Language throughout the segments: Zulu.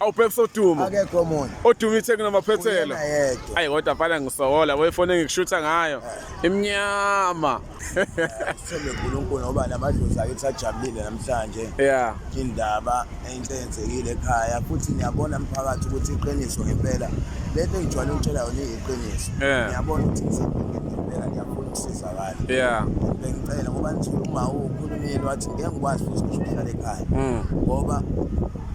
Awu Babes Odumo. Akekho omunye. Oduma iTheku namaphethelo. Uyena yedwa. Ayi kodwa mfana ngisokola wefoni engikushutha ngayo. Imnyama. Sithembe uNkulunkulu ngoba namadlozi akithi ajabulile namhlanje. Yeah. Indaba enhle eyenzekile ekhaya futhi niyabona mphakathi ukuthi iqiniso ngempela. Lento engijwayele ukutshela yona iyiqiniso. Ngiyabona ukuthi ngisenkingeni ngempela ngiyafuna ukusizakala. Bengicela ngoba nithule uma ukhulumile wathi ngeke ngikwazi futhi ngisho ukuhlala ekhaya. Ngoba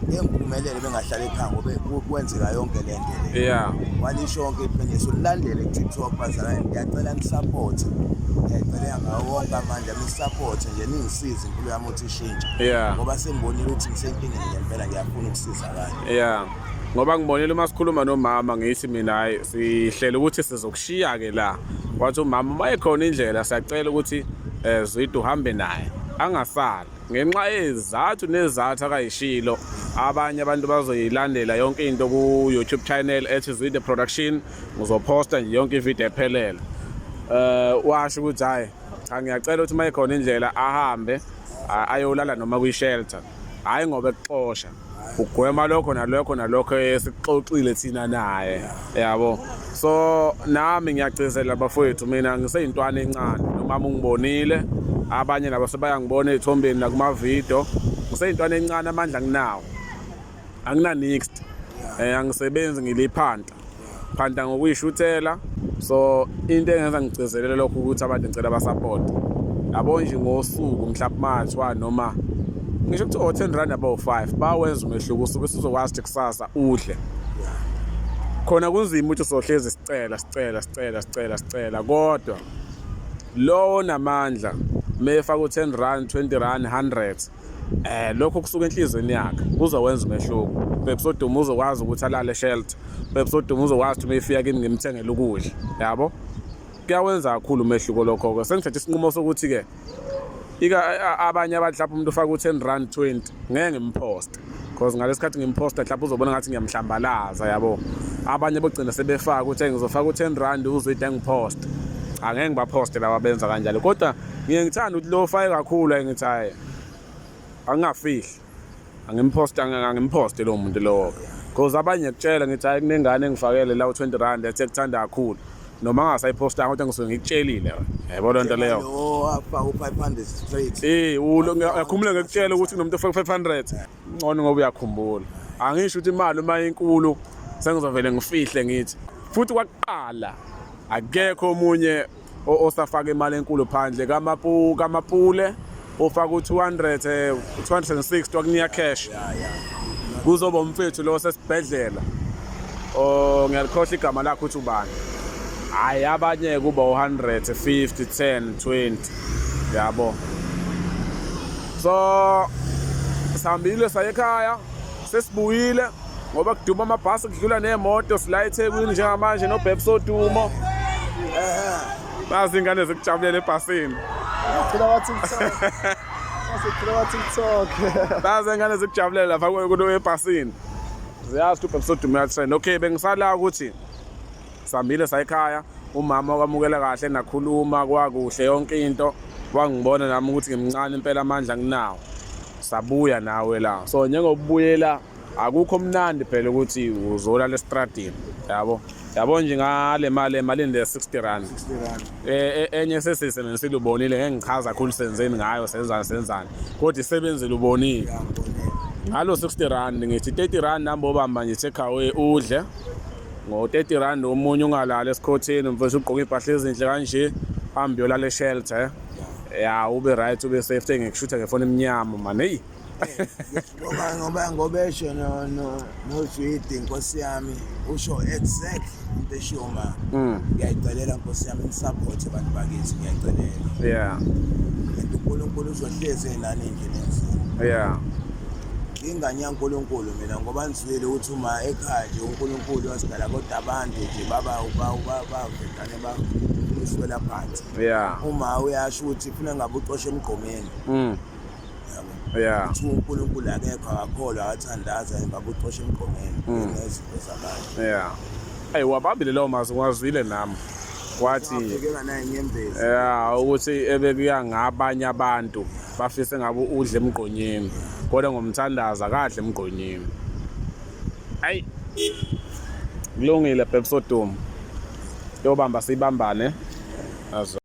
ngeke ngiphumelele bengahlala ekhaya ngoba kwenzeka yonke le nto le. Walisho yonke iqiniso lilandele ku-TikTok bazalwane ngiyacela ni-support. Ngiyacela ngawo wonke amandla ni-support nje ningisize impilo yami ukuthi ishintshe. Ngoba sengibonile ukuthi ngisenkingeni ngempela ngiyafuna ukusizakala. Ngoba ngibonile uma sikhuluma nomama ngithi mina hayi sihlele ukuthi sizokushiya ke la. Wathi umama uma ekhona indlela siyacela ukuthi Zwide uhambe naye angasali. Ngenxa yezizathu nezizathu akayishilo abanye abantu bazoyilandela yonke into ku YouTube channel ethi Zwide Production ngizophosta nje yonke ivideo ephelele. Washo ukuthi hayi cha ngiyacela ukuthi uma ekhona indlela ahambe ayolala noma kwi shelter. Hayi ngoba ekuxosha. Ugwema lokho nalokho nalokho esikuxoxile thina naye yabo. So nami ngiyagcizelela bafowethu mina ngiseyintwana encane nomama ungibonile abanye nabo sebayangibona ey'thombeni nakuma-video ngiseyintwana encane amandla nginawo angina next angisebenzi ngiliphanta phanta ngokuyishuthela so into engenza ngigcizelele lokho ukuthi abantu ngicela ba-support yabo nje ngosuku mhlawumbe mathiwa noma ngisho ukuthi o-10 rand abo-5 bawenza umehluko usuke sizokwazi ukuthi kusasa udle khona kunzima ukuthi sohlezi sicela sicela sicela sicela sicela kodwa lowo namandla mefaka u-10 rand 20 rand 100 lokho kusuka enhlizweni yakhe kuzowenza umehluko. Babes Odumo uzokwazi ukuthi alale shelter. Babes Odumo uzokwazi ukuthi uma efika kimi ngimthengele ukudla. Yabo? Kuyawenza kakhulu umehluko lokho ke. Sengithathe isinqumo sokuthi ke ika abanye abantu mhlawumbe umuntu ufaka u-10 rand 20 ngeke ngimposte because ngalesikhathi ngimposta mhlawumbe uzobona ngathi ngiyamhlambalaza yabo. Abanye bogcina sebefaka ukuthi ngizofaka u-10 rand uzwide engiposte. Angeke ngibaposte laba benza kanjalo kodwa ngiye ngithanda ukuthi lo ufake kakhulu ngithi hayi angingafihli angimposte angimposte lo muntu lowo because abanye ngikutshela ngithi hayi kunengane engifakele la u-20 rand ethe kuthanda kakhulu noma angasayipostanga kodwa ngisuke ngikutshelile yabo loo nto leyo. Lo afaka u-500 straight. Ulo ngiyakhumbula ngikutshela ukuthi kunomuntu ofaka 500 ngcono ngoba uyakhumbula. Angisho ukuthi imali uma inkulu sengizovele ngifihle ngithi futhi kwaqala akekho omunye osafaka imali enkulu phandle kamapu kamapule ofaka u-200 260 wakunika cash kuzoba umfethu lo sesibhedlela oh ngiyalikhohlwa igama lakhe ukuthi ubani hayi abanye kuba u-100 50 10 20 yabo. So sihambile saye ekhaya sesibuyile ngoba kuduma amabhasi kudlula nemoto sila eThekwini njengamanje noBabes Odumo. Nazi ingane zikujabulela ebhasini. Ngicela kwa TikTok. Ngicela kwa TikTok. Nazi ingane zikujabulela lapha kulo ebhasini. Ziyazi ukuthi uBabes Odumo uyatrend. Okay bengisala ukuthi sihambile sayikhaya umama wakwamukela kahle nakhuluma kwakuhle yonke into wangibona nami ukuthi ngimncane impela amandla nginawo sabuya nawe la so njengokubuyela akukho mnandi phela ukuthi uzolala estradini yabo yabo nje ngale mali emalini le 60 rand enye sesisebenzisile ubonile ngeke ngichaza kakhulu senzeni ngayo senzani senzani kodwa isebenzile ubonile ngalo 60 rand ngithi 30 rand namba obamba nje take away udle ngo-30 rand omunye ungalali esikhotheni mfethu ugqoke iy'mpahla ezinhle kanje hambe uyolala eshelter ya ube right ube safe ngikushutha ngefoni emnyama man hey Ngoba esho no no noZwide nkosi yami usho exactly into eshiwo ma. Ngiyayicelela nkosi yami nisupport abantu bakithi ngiyayicelela. And uNkulunkulu uzohlezi enani endleleni zenu. Ingane yaNkulunkulu mina ngoba ngizwile ukuthi uma ekhaya nje uNkulunkulu wasidala kodwa abantu nje baba bavedane bamiswela phansi. Uma uyasho ukuthi funa ngabe ucoshe emgqomeni. Yabo. Uthi uNkulunkulu akekho akakholwa akathandaza ngabe ucoshe emgqomeni nezinto zabantu. Hey wabambile lawo mazwi ngiwazwile nami. Wathi Wabhekeka naye inyembezi. Ukuthi ebekuya ngabanye abantu bafise ngabe udle emgqonyeni kodwa ngomthandazo akadle emgqonyeni. Ayi. Kulungile Bhebsodumo. Yobamba sibambane. Azo.